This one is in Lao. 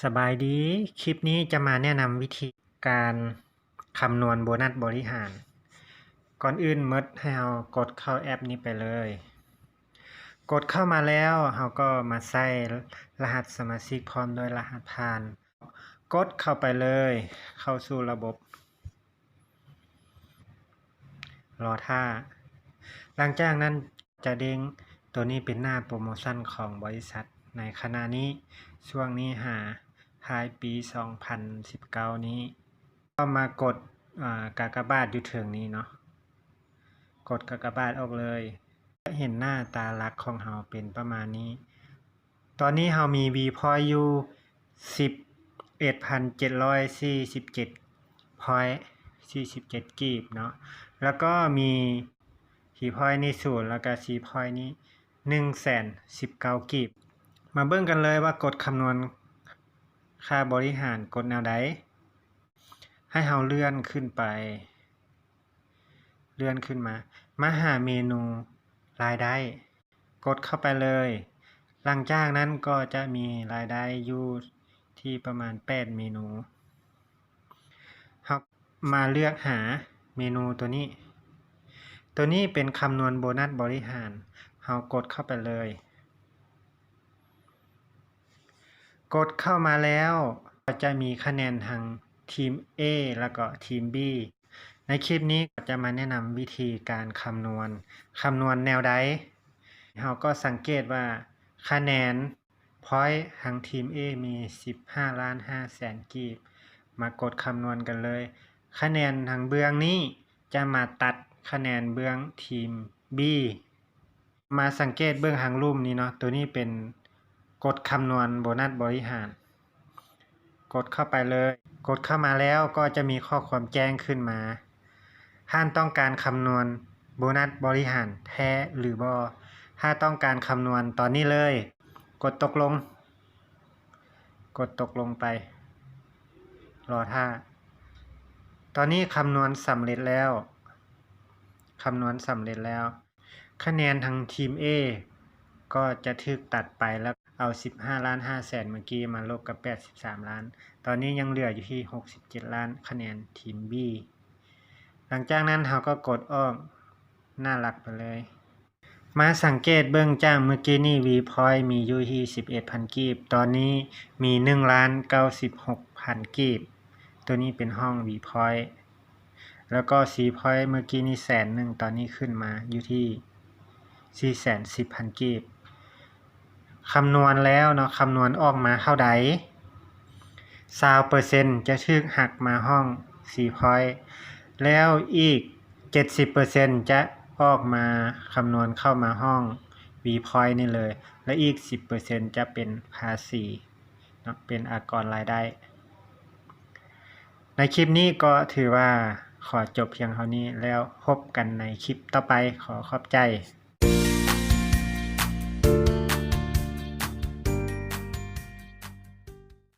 ສະບາຍດີ, ຄລິບນີ້ຈະມາແນະນຳວິທີການຄຳນວນໂບນັດບໍລິຫານ. ກ່ອນອື່ນໝົດໃຫ້ເຮົາກົດເຂົ້າແອັບນີ້ໄປເລີຍ. ກົດເຂົ້າມາແລ້ວ ເຮົາກໍມາໃສ່ລະຫັດສະມາຊິກພ້ອມດ້ວຍລະຫັດຜ່ານ. ກົດເຂົ້າໄປເລີຍ, ເຂົ້າສູ່ລະບົບ. ລໍຖ້າ. ຫຼັງຈາກນັ້ນຈະເດ້ງ, ໂຕນີ້ເປັນໜ້າໂປຣໂມຊັນຂອງບໍລິສັດໃນຂະນະນີ້, ຊ່ວງນີ້ຫາທ້າຍປີສອງພັນສິບເກົ້ານີ້. ກໍມາກົດ, ອາ, ກາກະບາດຢູ່ເທິງນີ້ເນາະ, ກົດກາກະບາດອອກເລີຍ. ເຫັນໜ້າຕາຫຼັກຂອງເຮົາເປັນປະມານນີ້. ຕອນນີ້ເຮົາມີວີພອຍຢູ່ສິບເອັດພັນເຈັດຮ້ອຍສີ່ສິບເຈັດພອຍ ສີ່ສິບເຈັດກີບເນາະ, ແລ້ວກໍມີສີ່ພອຍນີ້ສູນ ແລ້ວກໍສີ່ພອຍນີ້ໜຶ່ງແສນສິບເກົ້າກີບ. ມາເບິ່ງກັນເລີຍວ່າກົດຄຳນວນຄ່າບໍລິຫານກົດແນວໃດ. ໃຫ້ເຮົາເລື່ອນຂຶ້ນໄປ, ເລື່ອນຂຶ້ນມາ, ມາຫາເມນູລາຍໄດ້, ກົດເຂົ້າໄປເລີຍ. ຫຼັງຈາກນັ້ນກໍຈະມີລາຍໄດ້ຢູ່ທີ່ປະມານແປດເມນູ. ເຮົາມາເລືອກຫາເມນູໂຕນີ້. ໂຕນີ້ເປັນຄຳນວນໂບນັດບໍລິຫານ. ເຮົາກົດເຂົ້າໄປເລີຍ. ກົດເຂົ້າມາແລ້ວ ກໍຈະມີຄະແນນທັງທີມ A ແລ້ວກໍທີມ B. ໃນຄລິບນີ້ກໍຈະມາແນະນຳວິທີການຄຳນວນ, ຄຳນວນແນວໃດ. ເຮົາກໍສັງເກດວ່າຄະແນນພອຍທາງທີມ A ມີສິບຫ້າລ້ານຫ້າແສນກີບ. ມາກົດຄຳນວນກັນເລີຍ. ຄະແນນທາງເບື້ອງນີ້ຈະມາຕັດຄະແນນເບື້ອງທີມ B. ມາສັງເກດເບິ່ງທາງລຸ່ມນີ້ເນາະ, ໂຕນີ້ເປັນກົດຄຳນວນໂບນັດບໍລິຫານ. ກົດເຂົ້າໄປເລີຍ. ກົດເຂົ້າມາແລ້ວກໍຈະມີຂໍ້ຄວາມແຈ້ງຂຶ້ນມາ. ທ່ານຕ້ອງການຄຳນວນໂບນັດບໍລິຫານແທ້ຫຼືບໍ່? ຖ້າຕ້ອງການຄຳນວນຕອນນີ້ເລີຍ, ກົດຕົກລົງ. ກົດຕົກລົງໄປ. ລໍຖ້າ. ຕອນນີ້ຄຳນວນສຳເລັດແລ້ວ. ຄຳນວນສຳເລັດແລ້ວ. ຄະແນນທາງທີມ A ກໍຈະຖືກຕັດໄປ ແລ້ວເອົາສິບຫ້າລ້ານຫ້າແສນເມື່ອກີ້ມາລົບກັບແປດສິບສາມລ້ານ. ຕອນນີ້ຍັງເຫຼືອຢູ່ທີ່ຫົກສິບເຈັດລ້ານຄະແນນທີມ B. ຫຼັງຈາກນັ້ນເຮົາກໍກົດອອກໜ້າຫຼັກໄປເລີຍ. ມາສັງເກດເບິ່ງຈາກເມື່ອກີ້ນີ້ ວີພອຍມີຢູ່ທີ່ສິບເອັດພັນກີບ, ຕອນນີ້ມີໜຶ່ງລ້ານເກົ້າສິບຫົກພັນກີບ. ໂຕນີ້ເປັນຫ້ອງວີພອຍ. ແລ້ວກໍຊີພອຍເມື່ອກີ້ນີ້ແສນໜຶ່ງ, ຕອນນີ້ຂຶ້ນມາຢູ່ທີ່ສີ່ແສນສິບພັນກີບ. ຄຳນວນແລ້ວເນາະ, ຄຳນວນອອກມາເທົ່າໃດ, ຊາວເປີເຊັນຈະຖືກຫັກມາຫ້ອງຊີພອຍ, ແລ້ວອີກເຈັດສິບເປີເຊັນຈະອອກມາຄຳນວນເຂົ້າມາຫ້ອງວີພອຍນີ້ເລີຍ, ແລະ ອີກສິບເປີເຊັນຈະເປັນພາສີເນາະ, ເປັນອາກອນລາຍໄດ້. ໃນຄລິບນີ້ກໍຖືວ່າຂໍຈົບພຽງເທົ່ານີ້, ແລ້ວພົບກັນໃນຄລິບຕໍ່ໄປ. ຂໍຂອບໃຈ.